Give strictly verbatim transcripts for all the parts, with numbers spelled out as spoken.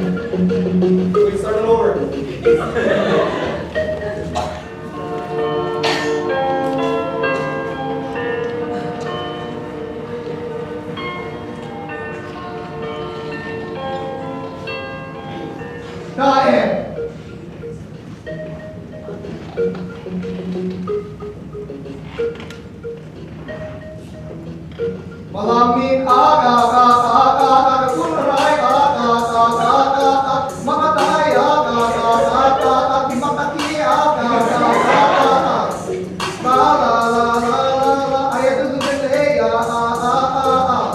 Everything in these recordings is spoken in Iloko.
We start all over. Taem. Malamig, ah, ah, ah, ah, ah, ah, uray, ah, ah, ah, ah, ah, ah, makatay, ah, ah, ah, ah, ah, ah, di makati, ah, ah, ah, ah, ah, ah. La, la, la, la, la, la, ay, ito, ito, ito, eh, ah, ah, ah, ah, ah.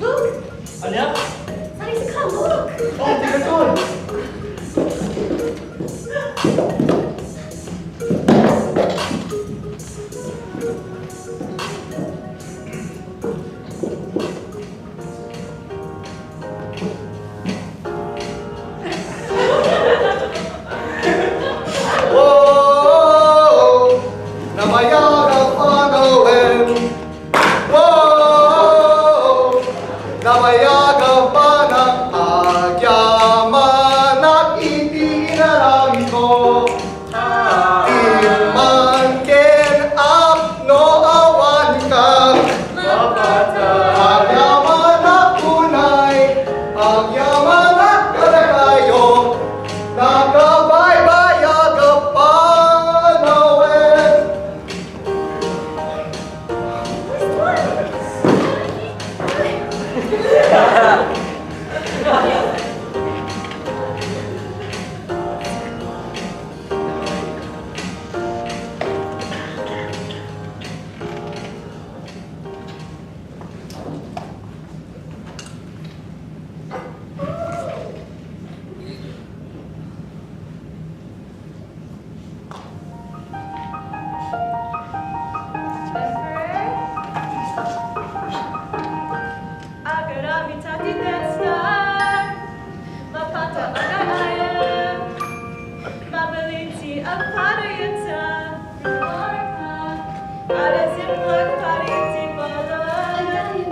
Look! Ania? Saan si Kamuk? Oh, tigaton! Wow! Nabayag a panawen. Wow! Nabayag a panag-, agyamanak iti inaramidko. Di man ken apno awan ka. Agyamanak unay, agyamanak kadakayo. Nakabaybayag a panawen. Emperor? Agaramidta ti Death Star. Mapatay a gaayam. Mabalin ti agpadayatta. Adda siplak padi ti balay.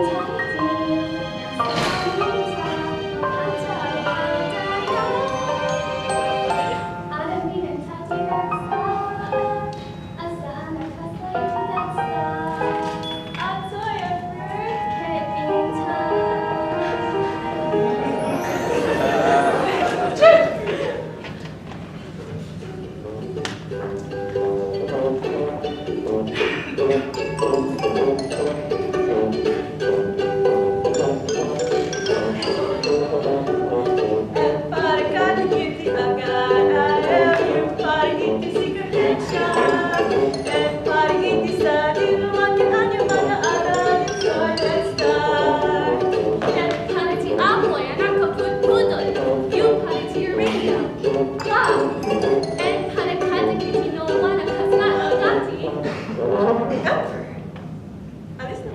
Ken padi ti amoy a nakapudpudot, yung padi ti uranium. Wow! Ken padi kadagiti nawan a kasla dati. Emperor, alis na.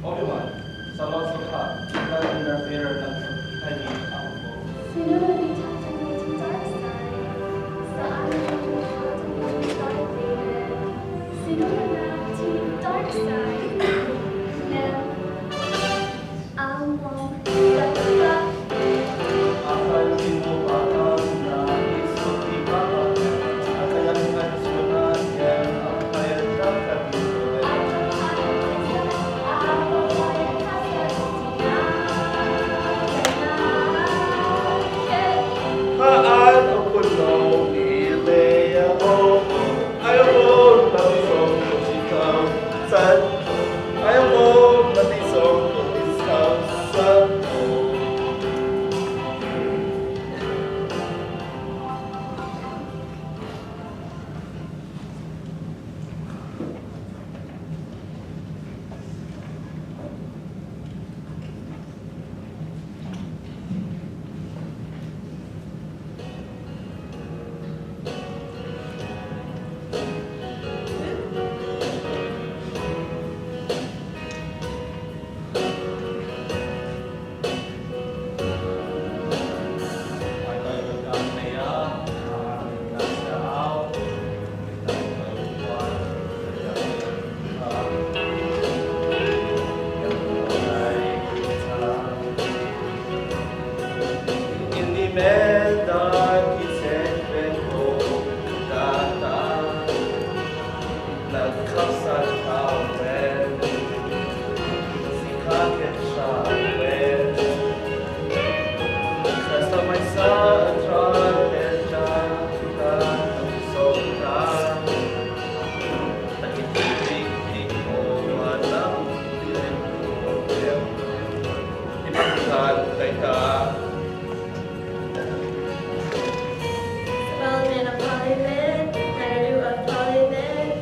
Obi-Wan, sa Lord Sokka, ita ti interferer ken sa timing a football. Sino nga nagtatago ti dark side? Saan nga nagtatago ti Darth Vader? Sino nga nagti dark side? Ngem, amo Ipagdal dayta. Parliament of Parliament, Nadu of Parliament.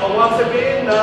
Awan sabihin na.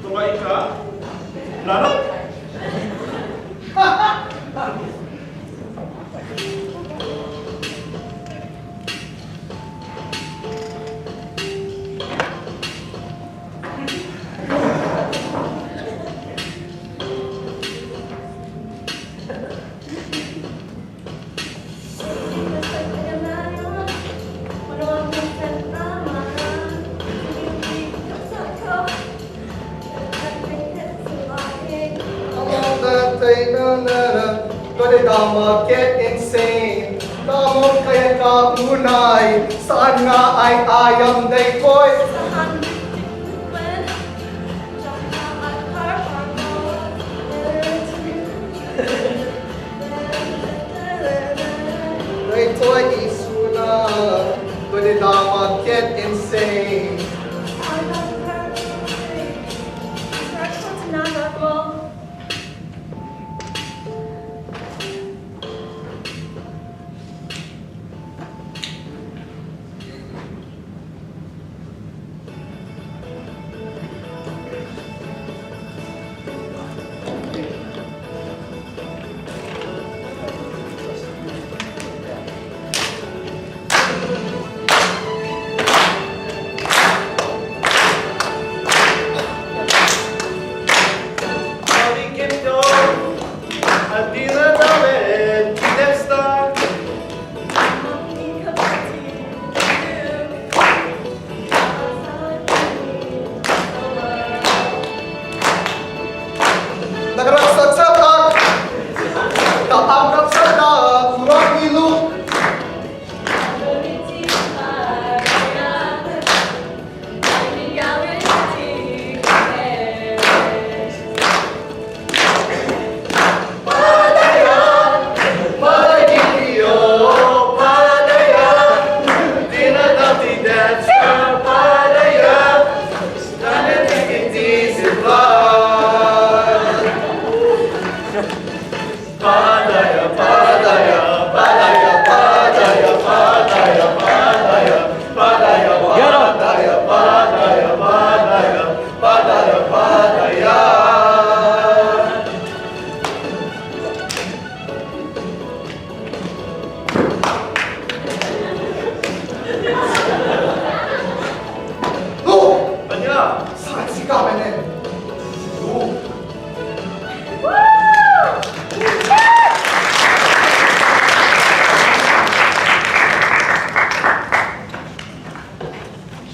Tumaika? Lalo? Among the thing, no, no, no. Go to Dama, get insane. Dama, kaya ka unay. Saan nga ay ayam daytoy? Daytoy isuna, pwede dapat get insane. Nagragsaksak, ta agragsakak, murag ilok. Oh! Ania? Saan si Kamenet? Oh.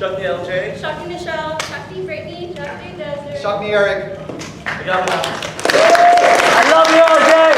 Shock ni L J. Shock ni Michelle. Shock ni Brittany. Shock ni Desiree. Shock ni Eric. Ikaw na. I love you, L J.